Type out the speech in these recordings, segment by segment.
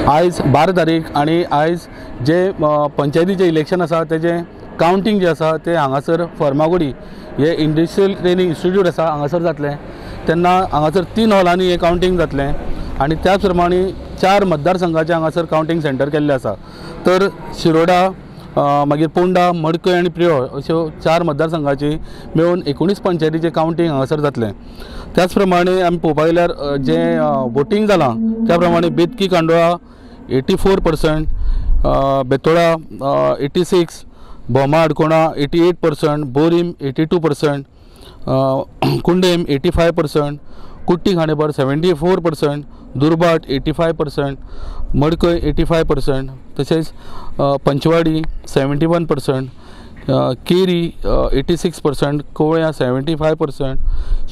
आयज 12 तारीख आनी आयज जे पंचायतीचें इलेक्शन आसा तेजें कावंटींग जें आसा तें हांगासर फर्मागुडी हे इंडस्ट्रियल ट्रेनींग इन्स्टिट्यूट आसा हांगासर जातलें. तेन्ना हांगासर 3 हॉलांनी हें कावंटींग जातलें आनी त्याच प्रमाणे 4 मतदारसंघाचें हांगासर कावंटींग सेंटर केल्लें आसा. तर शिरोडा, मागीर पोंडा, मडकय आनी प्रियोळ अश्यो 4 मतदारसंघाची मेळून 19 पंचायतीचें कावंटींग हांगासर जातलें. त्याच प्रमाणे आमी पळोवपाक गेल्यार जें वोटींग जालां त्या प्रमाणे बेतकी कांदोळा 84%, बेतोडा 86%, भोमा आडकोणा 88%, बोरीम 82%, कुंडेम 85%, कुट्टी खांडेपार 74%, दुर्भाट 85%, मडकय 85%, तशेंच पंचवाडी 71%, केरी 86%, कोवळ्या 75%,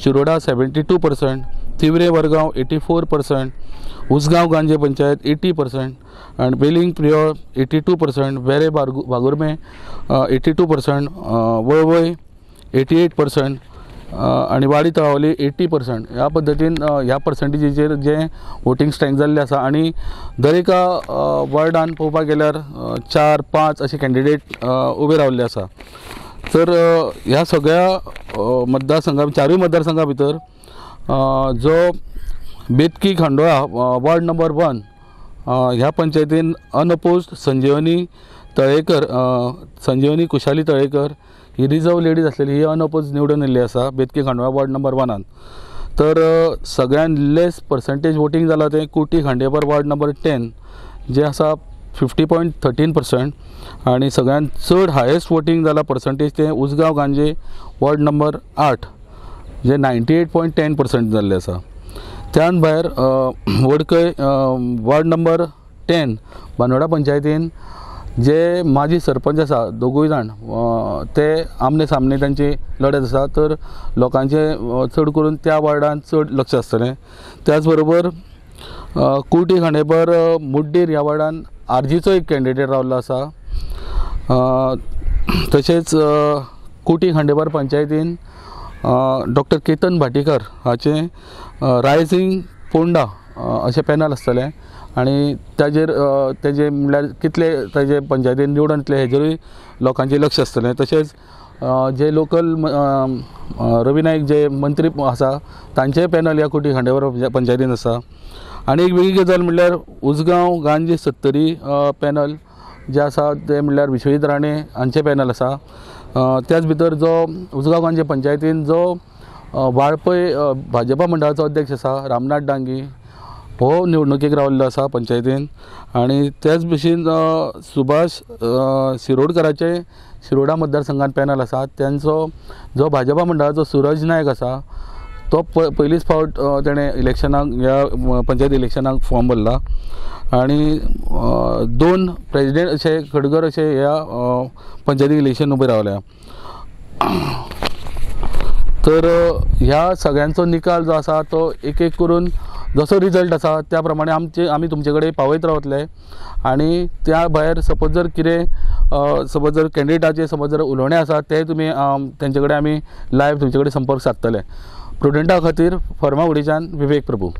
शिरोडा 72%, तिवरे वरगांव 84%, उसगांव गांजे पंचायत 80% आनी वेलिंग प्रियोळ 82%, वेरे वाघुर्मे 82%, वळवय 88% आनी वाडी तळावली 80%. ह्या पद्दतीन ह्या पर्संटेजीचेर जें वोटींग स्ट्रेंथ जाल्लें आसा आनी दरेका वॉर्डान पळोवपाक गेल्यार 4-5 अशे कॅन्डिडेट उबे रावल्ले आसा. तर ह्या सगळ्या मतदारसंघा, 4ूय मतदारसंघा भितर जो बेतकी खांडोळा वॉर्ड नंबर 1 ह्या पंचायतीन अनअपोज्ड संजीवनी तळेकर, संजीवनी कुशाली तळेकर ही रिजर्व लेडीज आसलेली, ही अनअपोज निवडून येयल्ली आसा बेतकी खांडोळा वॉर्ड नंबर 1. तर सगळ्यान लेस पर्संटेज वोटींग जालां तें कुटी खांडेपार वॉर्ड नंबर 10 जें आसा 50.13% आनी सगळ्यान चड हायेस्ट वोटींग जालां पर्संटेज तें उसगांव गांजे वॉर्ड नंबर 8 जें 98.10% जाल्लें आसा. त्यान भायर वडकय वॉर्ड नंबर 10 बांदोडा पंचायतीन जे माजी सरपंच आसा दोगूय जाण ते आमने सामने तांची लढत आसा. तर लोकांचें चड करून त्या वॉर्डान चड लक्ष आसतलें. त्याच बरोबर कुर्टी खांडेपार मुड्डेर ह्या वॉर्डान आरजीचो एक कॅन्डिडेट रावल्लो आसा. तशेंच कुर्टी खांडेपार पंचायतीन डॉक्टर केतन भाटीकर हाचें रायझींग पोंडा अशें पॅनल आसतलें आनी ताजेर तेजे म्हणल्यार कितले ताजे पंचायतीन निवडून येतले हेजेरूय लोकांचें लक्ष आसतलें. तशेंच जे लोकल रवी नायक जे मंत्री आसा तांचेय पॅनल ह्या कुटी खांडेपार पंचायतीन आसा. आनी एक वेगळी गजाल म्हणल्यार उसगांव गांजे सत्तरी पॅनल जे आसा ते म्हणल्यार विश्वजीत राणे हांचें पॅनल आसा. त्याच भितर जो उसगांव गांजे पंचायतीन जो वाळपय भाजपा मंडळाचो अध्यक्ष आसा रामनाथ डांगी हो निवडणुकेक रावल्लो आसा पंचायतीन. आनी त्याच भशेन सुभाष शिरोडकराचे शिरोडा मतदारसंघात पॅनल आसा. तांचो जो भाजपा मंडळाचो सुरज नायक आसा तो पयलीच फावट तेणें इलेक्शनाक ह्या पंचायत इलेक्शनाक फॉर्म भरला आनी 2 प्रेजिडेंट अशे खडगर अशे ह्या पंचायती इलेक्शन उबे रावल्या. तर ह्या सगळ्यांचो निकाल जो आसा तो एक एक करून जसो रिजल्ट आसा त्या प्रमाणे आमी तुमचे कडेन पावयत रावतले. आनी त्या भायर सपोज जर कितें सपोज जर कॅन्डिडेटाचे समज जर उलोवणें आसा तें तुमी तेंचे कडेन आमी लायव्ह तुमचे कडेन संपर्क सादतले. प्रुडंटा खातीर फर्मागुडीच्यान विवेक प्रभू.